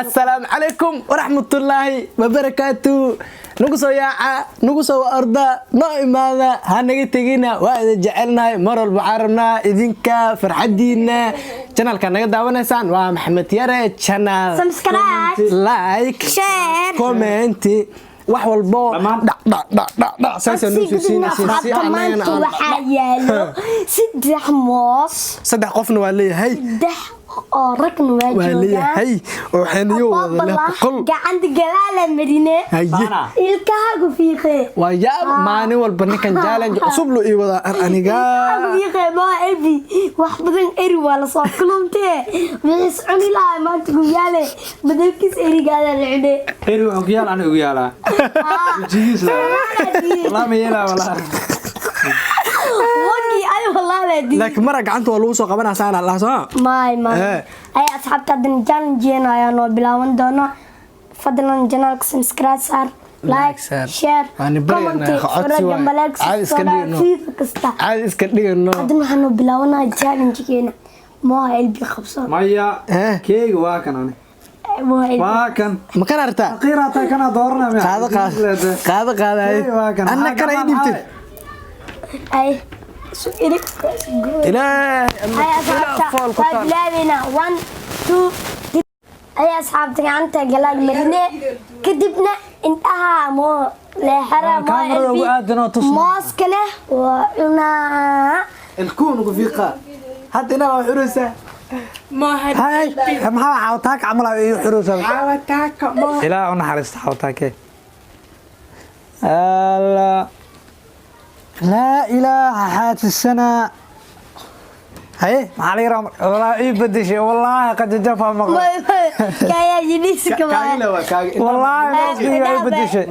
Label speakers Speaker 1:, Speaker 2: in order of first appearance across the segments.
Speaker 1: Assalaamu calaykum waraxmatullaahi wabarakaatu. Nagu soo yaaca, nagu soo orda, noo imaada, ha naga tegina. Waa idin jecelnahay. Mar walba waxaan rabnaa idinka farxadiina. Channelka naga daawanaysaan waa Maxamed Yare Channel.
Speaker 2: Subscribe,
Speaker 1: like,
Speaker 2: share,
Speaker 1: comment, wax walbo.
Speaker 3: Dhammaan.
Speaker 1: Dhac dhac dhac dhac dhac, saasa noo soo siinaysiin si
Speaker 2: Asxaabta,
Speaker 1: annagana
Speaker 2: maanta
Speaker 1: aan
Speaker 2: waxaa yaalo saddex moos.
Speaker 1: Saddex qofna waa leeyahay.
Speaker 2: Saddex oo ragna waa
Speaker 1: waa
Speaker 2: joogaan.
Speaker 1: Leeyahay oo xeniyo wada leh 100.
Speaker 2: Gacanta galaala marine.
Speaker 1: Haye.
Speaker 3: Saana.
Speaker 2: Ilkahaagu fiiqee.
Speaker 1: Waa yaab, maalin walba ninkan challenge cusub loo ii wadaa ar aniga.
Speaker 2: Ilkahaagu fiiqee. Maa ebi wax badan, eri waa lasoo kulumtee. Wixiis cuni lahaa maanta guryaale badalkiis erigaada la cune.
Speaker 3: Eri wuxuu ku yaal aniga ugu yaalaa. Wejigiis la. Walaa ma yeelaa walaa.
Speaker 2: Wagii ay walaala.
Speaker 1: Laakiin mara gacanta waa lagu soo qabanaa, saana lahaa soo.
Speaker 2: Maay maay. Ay asxaabta, haddana challenge ayaa noo bilaaban doona. Fadlan channelka subscribe saar, like,
Speaker 1: Like saar.
Speaker 2: share,
Speaker 1: Waani baryaynaa,
Speaker 2: comment,
Speaker 1: codsi
Speaker 2: fura
Speaker 1: waaye.
Speaker 2: gambaleelka,
Speaker 1: Caadi iska dhigno.
Speaker 2: FIFA kasta.
Speaker 1: Caadi iska dhigano.
Speaker 2: Haddana waxaa noo bilaabanaya challenge-geena. Moha LB qabso.
Speaker 3: Maya.
Speaker 1: Eh.
Speaker 3: Keega waa kan ani.
Speaker 2: Moha LB.
Speaker 3: Waa kan.
Speaker 1: Ma kan artaa?
Speaker 3: Qiraa taa kana dooranaya.
Speaker 1: Qaado qaado qaado qaadaye.
Speaker 3: Keega waa kan.
Speaker 1: Anna kana ii dhiibtay.
Speaker 2: Ay su irig.
Speaker 1: Ilaahay.
Speaker 2: Ay asxaabta,
Speaker 1: fool ku
Speaker 2: waa
Speaker 1: taal.
Speaker 2: bilaabeynaa. One, two, three. Ay asxaabta, gacanta galaal marine, kadibna indhaha moo leexara moo.
Speaker 3: Kaamirada
Speaker 2: LB
Speaker 3: ugu aadan oo tus.
Speaker 2: Mooskana waa cunaa.
Speaker 1: Ilkuun ugu fiiqa hadda inaa waa xuraysaa.
Speaker 3: Hay, maxaa xawtaak camal ay ii xuraysaa?
Speaker 1: Caawataaka ma.
Speaker 3: Ilaa u naxariista xawtaake. Allah. Laa ilaaha xaatisana. Haye, maxaa laga rabaa? Walaa ii bedeshay, wallaahi qajajafa maqla.
Speaker 2: Kaya yidhiska waa.
Speaker 1: Kaagila waa kaaga.
Speaker 3: Wallaahi mooskayga ii bedeshay.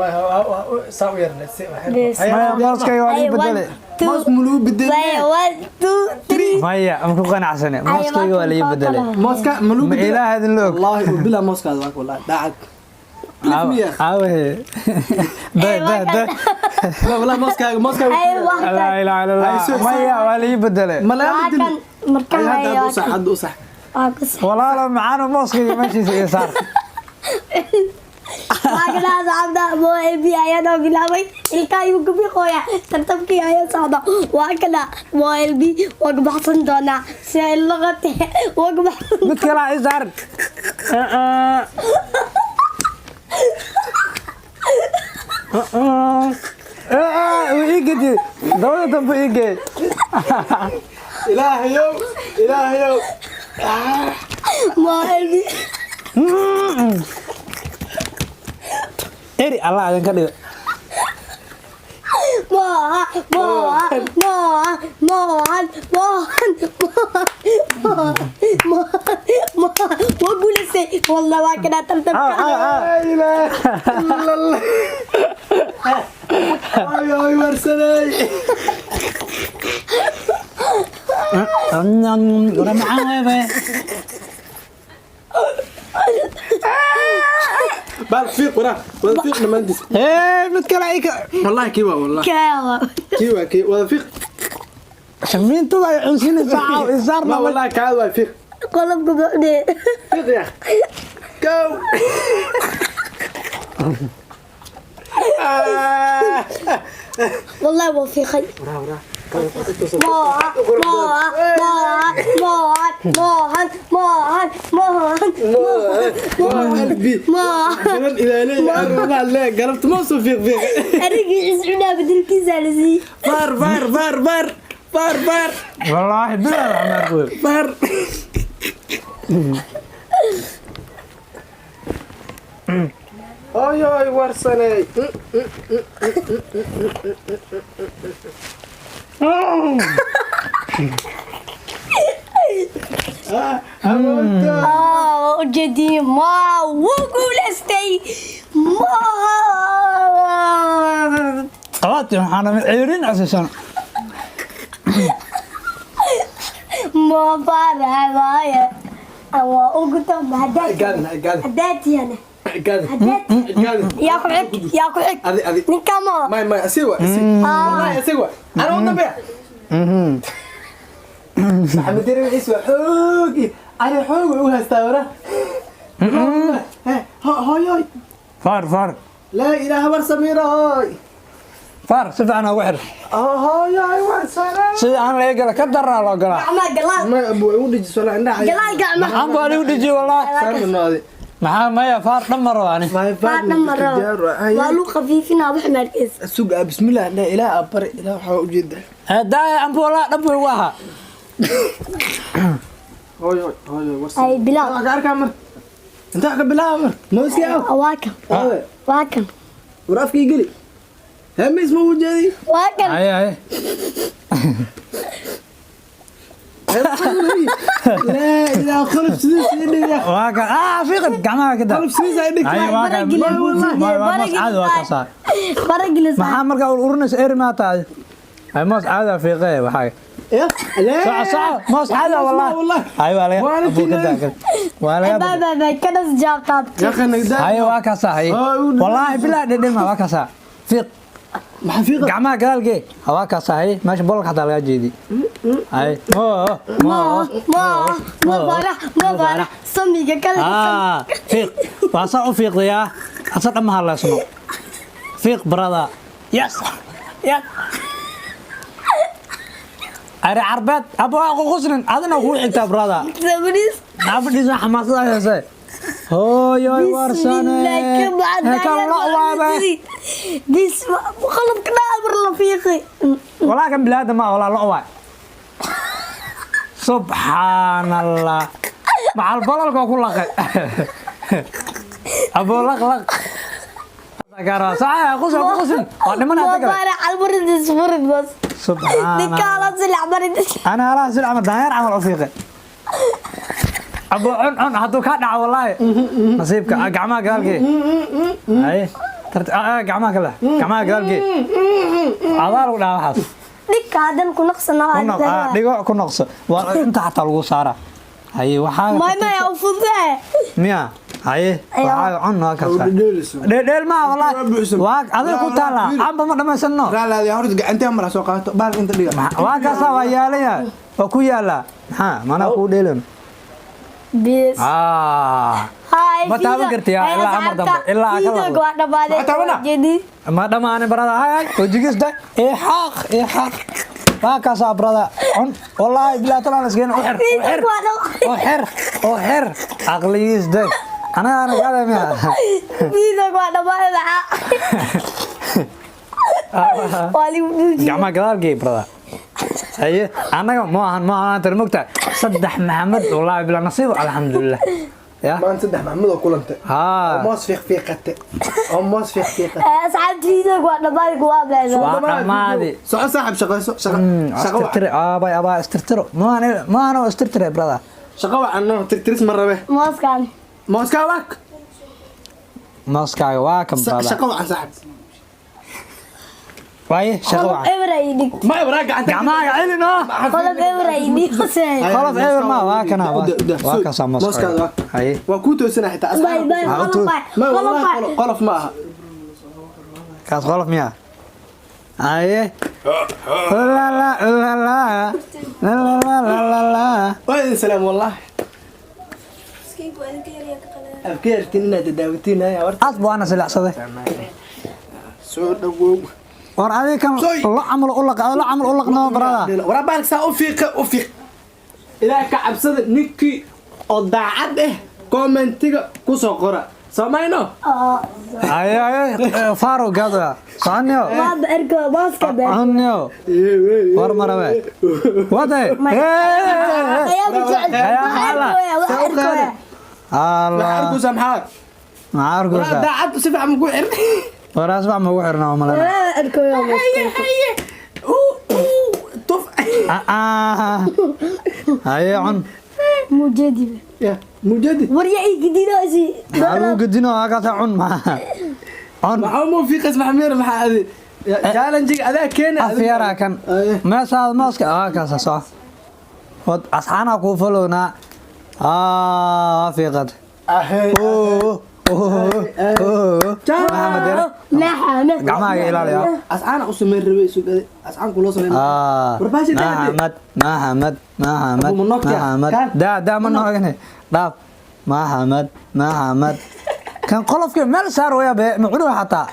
Speaker 1: Saa u yarna si.
Speaker 2: Bes.
Speaker 3: Maya, mooskayga waa ii bedelay.
Speaker 1: Moos muluu bedelay.
Speaker 2: One, two, three.
Speaker 3: Maya, ma ku qanacsane. Mooskayga waa la ii bedelay.
Speaker 1: Mooska muluu
Speaker 3: Ma
Speaker 1: bedelay.
Speaker 3: ilaaha idin la og.
Speaker 1: Wallaahi bila mooskaada waa, wallaahi daacad.
Speaker 3: Aawahe. Da da da.
Speaker 1: Wallaahi mooskaaga mooskaaga.
Speaker 2: Ay waa.
Speaker 3: Laa ilaaha illa Allah. Maya, waa la ii bedelay.
Speaker 1: Ma laga
Speaker 2: Waa
Speaker 1: bedelay.
Speaker 2: kan markan.
Speaker 1: Ay hadda
Speaker 2: Ay
Speaker 1: hadda u sax, hadda u sax.
Speaker 2: Waa ku sax.
Speaker 3: Walaalo macaano, mooskayga meeshiisa ii saar.
Speaker 2: Waa kana asxaabta, moo LB ayaa noo bilaabay. Ilka ayuu ku biqooya, tartamkii ayaa socda. Waa kana moo LB, waa ku baxsan doonaa si ay laqate, waa ku baxsan.
Speaker 3: Mid kale ii saar. Wuu ii gediyey. Dabada dambe ii geeyey.
Speaker 1: Ilaahayow, ilaahayow.
Speaker 2: Moo LB.
Speaker 3: Eri Allah idinka dhigo.
Speaker 2: Moha, Moha, Moha, Mohan, Mohan, Mohan, Mohan, Mohan, waa guulaystay wallah. Waa kana tartamka.
Speaker 1: Laa ilaaha illa Allah. Ay ay warsanay.
Speaker 3: Wara macaan waay bay.
Speaker 1: Baal fiiq waraa wada fiiq dhammaantiis.
Speaker 3: Ee, mid kale ii ka.
Speaker 1: Wallahi kii waa, wallahi.
Speaker 2: Kaawa.
Speaker 1: Kii waa kii wada fiiq.
Speaker 3: Shamiintada ay cunsinaysaa caaw ii saar.
Speaker 1: Ma
Speaker 3: Nama.
Speaker 1: wallahi kaad waa fiiq.
Speaker 2: Qolobka buuxdee.
Speaker 1: Fiiq ya go.
Speaker 2: Wallahi waa fiiqay.
Speaker 1: Waraa waraa.
Speaker 2: Moha, Moha, Moha, Mohan, Mohan, Mohan, Mohan,
Speaker 1: Waa LB.
Speaker 2: Moha.
Speaker 1: Badan ilaaley aan wallahi le galabta ma soo fiiq fiiq.
Speaker 2: Arigii iscunaa bedelkiisa la siiyey.
Speaker 1: Far far far far far far.
Speaker 3: Wallaahi bilaa raxmaan qoyl.
Speaker 1: Far. Oy oy warsanay.
Speaker 2: Waa ujeediin, Moha wuu guulaystay Moha.
Speaker 3: Qabaati waxaana mid ceerin casisan.
Speaker 2: Mo Faarax waaye waa ugu dambe haddaad
Speaker 1: Gaadin gaadin.
Speaker 2: Haddaad tihana
Speaker 1: Gaadin
Speaker 2: haddaad
Speaker 1: gaadin.
Speaker 2: Yaa ku xig, yaa ku xig.
Speaker 1: Adi adi.
Speaker 2: Ninka mo.
Speaker 1: May may, asiga waa asiga. Wallahi asiga waa ana u dambeeya. Maxamed Yare wixiis waa xoog ani xoog u haystaa wara. Hooyoy.
Speaker 3: Faar, faar.
Speaker 1: Laa ilaaha, war Samiira, hooy.
Speaker 3: Faar, si fiican ugu xir.
Speaker 1: Hooyoy, waan salaam.
Speaker 3: Sida aan laga gala ka daraa loo galaa.
Speaker 2: Gacmaha galaal.
Speaker 1: Ma abu u dhiji sala indhaha.
Speaker 2: Galaal gacmaha.
Speaker 3: Maxaan baa ligu dhiji wallah.
Speaker 1: Saarnaadi.
Speaker 3: Maxaa maya, faar dhan ma rabo ani.
Speaker 2: Waa dhan maro. Waa lagu khafiifinaa wax maarkeys.
Speaker 1: Sug, bismillah, ilaah ilaah abare ilaah, waxaa u jeedaa.
Speaker 3: Daaya ambu wallah dhan buu igu ahaa.
Speaker 1: Hooyoy, hooyoy, war.
Speaker 2: Ay bilaab.
Speaker 1: Ka arkaa mar inta ka bilaaba mar mooski aw.
Speaker 2: Waa kan. Waa kan.
Speaker 1: War afkii geli, hemis ma u jeedi.
Speaker 2: Waa kan.
Speaker 3: Haye, haye.
Speaker 1: Laa ilaa qalab sidiis ii dhiga.
Speaker 3: Waa kan, ah, fiiqad gacmaha ka daa.
Speaker 1: Qalab sidiis ay dhigtay.
Speaker 3: Haye, waa kan. Waa moos caadi, waa kasaa.
Speaker 2: Baragilis.
Speaker 3: Maxaa markaa ururinaysa eri maa tahay? Hay, moos caadi ah fiiqee waxaa.
Speaker 1: Ya laa.
Speaker 3: Soco, soco, moos caadi ah wallah.
Speaker 1: Wallah.
Speaker 3: Haye, waa laga
Speaker 1: Waa la
Speaker 3: abuu ka daa. Waa laga.
Speaker 2: Bye bye bye, kanas jaaqaab.
Speaker 1: Ya khani.
Speaker 3: Haye, waa kasaa, haye. Wallaahi bilaa dhedhema, waa kasaa, fiiq.
Speaker 1: Maxaa fiiqa?
Speaker 3: Gacmaha gadaalgee, waa kasaa, haye, meesha bololka xataa lagaa jeedi. Haye, mo.
Speaker 2: Mo mo mo farax, mo farax samiga kale.
Speaker 3: Ah, fiiq, waa saa u fiiqdayaa, asa dhamma haleesno. Fiiq, brother. Yes, yes. Ari carbeed abo waa ququsnin, adina kuu xigtaa, brother.
Speaker 2: Sabris.
Speaker 3: Naafadhiisa xamaasada heese. Hooyoy, warsane. Hekan lo waabe.
Speaker 2: Bis, qalabka dhaamar la fiiqi.
Speaker 3: Walaa kan bilaada ma walaa lo waay. Subxaan Allah, macal bololka ku laqay abo, laq laq. Qusin qusin, waa dhimanaa
Speaker 2: Mo
Speaker 3: hadda kale.
Speaker 2: farax almaridis furid bas.
Speaker 3: Subxaan.
Speaker 2: Ninka ala silac maridis.
Speaker 3: Ana halaha sil camal, daanyeer camal u fiiqay. Abo, cun cun, hadduu kaa dhaco wallaahi nasiibka. Ah, gacmaha gadaalkee. Haye, gacmaha kale, gacmaha gadaalkee, adaa lagu dhaha waxaas.
Speaker 2: Dhigka hadan ku naqsano.
Speaker 3: Ku noq, dhigo, ku noqso, waa inta xataa lagu saara. Haye, waxaa.
Speaker 2: May may, u fududee.
Speaker 3: Miya? Haye.
Speaker 2: Ayo.
Speaker 3: Waxaa cun, waa kasa.
Speaker 1: Dhedheeliso.
Speaker 3: Dheel maa wallaahi.
Speaker 1: Waa buuxsan.
Speaker 3: Waa adiga ku taala amba ma dhamaysano.
Speaker 1: Raalaadi horta, gacantee mara soo qaato baal inta dhiga.
Speaker 3: Waa kasa, waa yaalaya, waa ku yaalaa, maxaa manaa kuu dheelan.
Speaker 2: Bis.
Speaker 3: Ah.
Speaker 2: Hay.
Speaker 3: Ma taaban kartid, yaa, ilaa amar dambe, ilaa ka
Speaker 2: Videoga waa dhamaaday.
Speaker 1: Ma taabanaa?
Speaker 2: Jeedi.
Speaker 3: Ma dhamaanin, brother. Hay hay, wejigis day, ixaaq ixaaq, waa kaasaa, brother, cun. Wallaahi bilaa talaan iskeena, u xir, u xir.
Speaker 2: Videoga waa dhamaaday.
Speaker 3: U xir, u xir, aqligiis day, anaga gaada miya?
Speaker 2: Videoga waa dhamaaday, maxaa waa ligu dhuujiye.
Speaker 3: Gacmaha gadaal geey, brother. Haye, annaga ma ahan, ma ahan tir mogtahay saddex Maxamed, wallaahi bilaa nasiib, alxamdulilah, ya.
Speaker 1: Maanta saddex Maxamed oo kulantay.
Speaker 3: Haa.
Speaker 1: Oo moos fiiq fiiqate, oo moos fiiq fiiqate.
Speaker 2: Asxaabta, videoga waa dhamaaday, waa beedo.
Speaker 3: Waa dhammaadi.
Speaker 1: Soco saaxib, shaqayso, shaqo shaqo wacan.
Speaker 3: Istirtire aabay, abaa istirtiro, maana maana istirtire, brother.
Speaker 1: Shaqo wacan, no tirtiris ma rabe.
Speaker 2: Mooskan.
Speaker 1: Mooskaa waak.
Speaker 3: Mooskaaga waa kan, brother.
Speaker 1: Shaqo wacan, saaxib.
Speaker 3: Waaye, shaqo
Speaker 2: Qolof
Speaker 3: wacan.
Speaker 2: eber ay dhig.
Speaker 1: Ma waraa gacanta.
Speaker 3: Gacmahaaga celi noo.
Speaker 2: Qolof eber ay dhig xuseen.
Speaker 3: Qolof eber ma waa kana, waa kaasaa
Speaker 1: mooskaada.
Speaker 3: mooskaaga.
Speaker 1: Waa.
Speaker 3: Haye.
Speaker 1: Waa kuu toosana xitaa.
Speaker 2: Bay bay.
Speaker 3: Waxaa u
Speaker 2: Qolof bay.
Speaker 1: Ma
Speaker 2: Qolof
Speaker 1: wallahi
Speaker 2: bay.
Speaker 1: qolof ma aha.
Speaker 3: Kaas qolof miya? Haye, la la la la la la la la la.
Speaker 1: Waa idin salaam wallahi. Afkeertin inaad daawatiin haya horta.
Speaker 3: Aad buu ana silacsaday.
Speaker 1: Soo dhawow.
Speaker 3: War adiga kan.
Speaker 1: Soy.
Speaker 3: Lo camal u laq, lo camal u laqnoo, brother.
Speaker 1: Waraa baalka saa u fiiqa, u fiiq. Ilaah ka cabsada, ninkii oo daacad ah commentiga ku soo qora samayno.
Speaker 3: Haye haye, faaro gaadaya soconyo.
Speaker 2: Waa ergo mooska be.
Speaker 3: Cunyo, war marabe wade.
Speaker 2: Ayaa ku jecel.
Speaker 3: Ayaa
Speaker 2: Wax
Speaker 3: Allah.
Speaker 2: ergoya, wax ergoya.
Speaker 3: Allah.
Speaker 1: Arkaysa maxaa?
Speaker 3: Maxaa
Speaker 1: waraa
Speaker 3: arkaysaa?
Speaker 1: Daacad si fiican ku xir.
Speaker 3: Waraas wax ma ugu xirnaa malena.
Speaker 2: Waa ergoya mooska.
Speaker 1: Haye, tuf.
Speaker 3: Haye, cun.
Speaker 2: Mujadi.
Speaker 1: Ya mujadi.
Speaker 2: War yaa ii gidinaysi.
Speaker 3: Maxaa lagu gedino? Halkaasa cun, maxaa cun.
Speaker 1: Maxaa muu fiiqas maxamir, maxaa adi challenge adaa keena.
Speaker 3: Af yaraa kan meeshaad mooska halkaasa soco, wad asxaanaa kuu falownaa, waa fiiqad. Maxamed yare.
Speaker 2: Maxamed.
Speaker 3: Gacmahaaga ilaaliya.
Speaker 1: Ascaana u sameyn rabay, sugade ascaan kuloo sameyn. Warbaashi daa.
Speaker 3: Maxamed, Maxamed, Maxamed.
Speaker 1: Abu, ma noogtaa?
Speaker 3: Maxamed.
Speaker 1: Kaan.
Speaker 3: Daa daa, ma noogane, dhaaf. Maxamed, Maxamed, kan qolofkii meel saar waya be, ma cunay xataa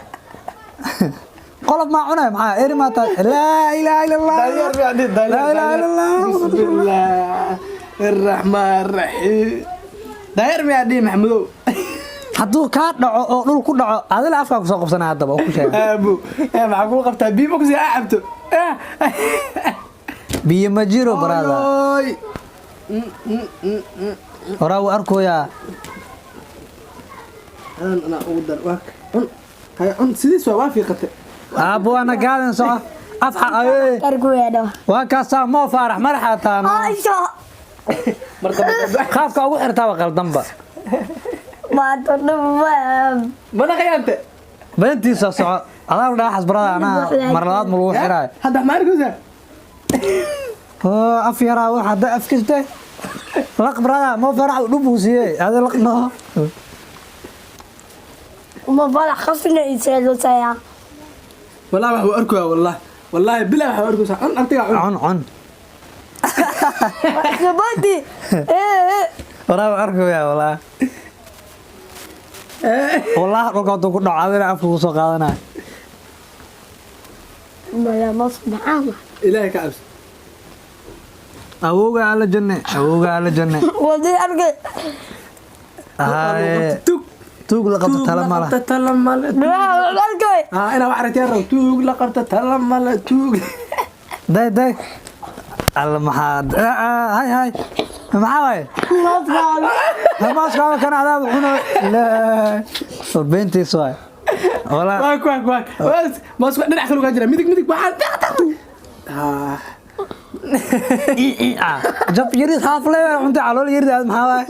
Speaker 3: qolof maa cunay, maxaa eri maa tahay? Laa ilaaha illa Allah.
Speaker 1: Daanyeer miyaa dhihi, daanyeer,
Speaker 3: Laa ilaaha illa Allah.
Speaker 1: Bismillaah arraxmaan raxiim. Daanyeer miyaa dhihi, Maxamudow?
Speaker 3: Hadduu kaa dhaco oo dhul ku dhaco, adila afkaa kusoo qabsanaya haddaba oo ku sheega.
Speaker 1: Aabo, maxaa kuu qabtaa? Biyo ma kusii aa cabto?
Speaker 3: Biyo ma jiro, brother.
Speaker 1: Oy.
Speaker 3: Horaa wuu arkoyaa.
Speaker 1: Adan anaa ugu dar, waa cun, hay, cun sidiis, waa fiiqatay.
Speaker 3: Aabbo, waana gaadin, soco afxa aye.
Speaker 2: Arkuweedho.
Speaker 3: Waa kaasaa Moo Faarax madaxa taano.
Speaker 2: Aisha.
Speaker 1: Marka
Speaker 3: Qaafka ugu xirtaaba qaldanba.
Speaker 2: Maanta dhan.
Speaker 1: Mana khiyaante.
Speaker 3: Beentiisa soco, adaa dhaha xasbarada anaa mar labaad ma lagu xiraayo.
Speaker 1: Hadda ma arkaysaa?
Speaker 3: Oo af yaraa wax hadda afkiste laq, brother. Moo Faarax dhub uu siiyey, adi laq no.
Speaker 2: Ma farax qasna iseelusaya.
Speaker 1: Wallahi wax uu arkayaa, wallahi wallahi bilaa wax uu arkaysaa. Cun, artiga cun.
Speaker 3: Cun, cun.
Speaker 2: Gabadhi. Ee.
Speaker 3: Waraa arkaya, walaa wallahi dhulka hadduu ku dhaco, adina afka kusoo qaadanaya.
Speaker 2: Mala mas macaan.
Speaker 1: Ilaahay ka cabsi.
Speaker 3: Awowga alla janne, awowga alla janne.
Speaker 2: Wadi arkay.
Speaker 3: Haye.
Speaker 1: Tug.
Speaker 3: Tuug la qabto tala mala.
Speaker 1: Qabta tala male.
Speaker 2: Waa arkay.
Speaker 1: Ah, inaa wax aragtay rab, tuug la qabta tala male, tuug.
Speaker 3: Day, day, alla maxaa? Hay, hay, maxaa waaye? Maaska kan cadaab cuno la war, beentiis waay walaa.
Speaker 1: Waa ku waa maas dhinac kale uga jira, midig, midig, waxaa taq taq. Ah.
Speaker 3: Jab yaris haaf le cunta, calool yaris aad, maxaa waaye?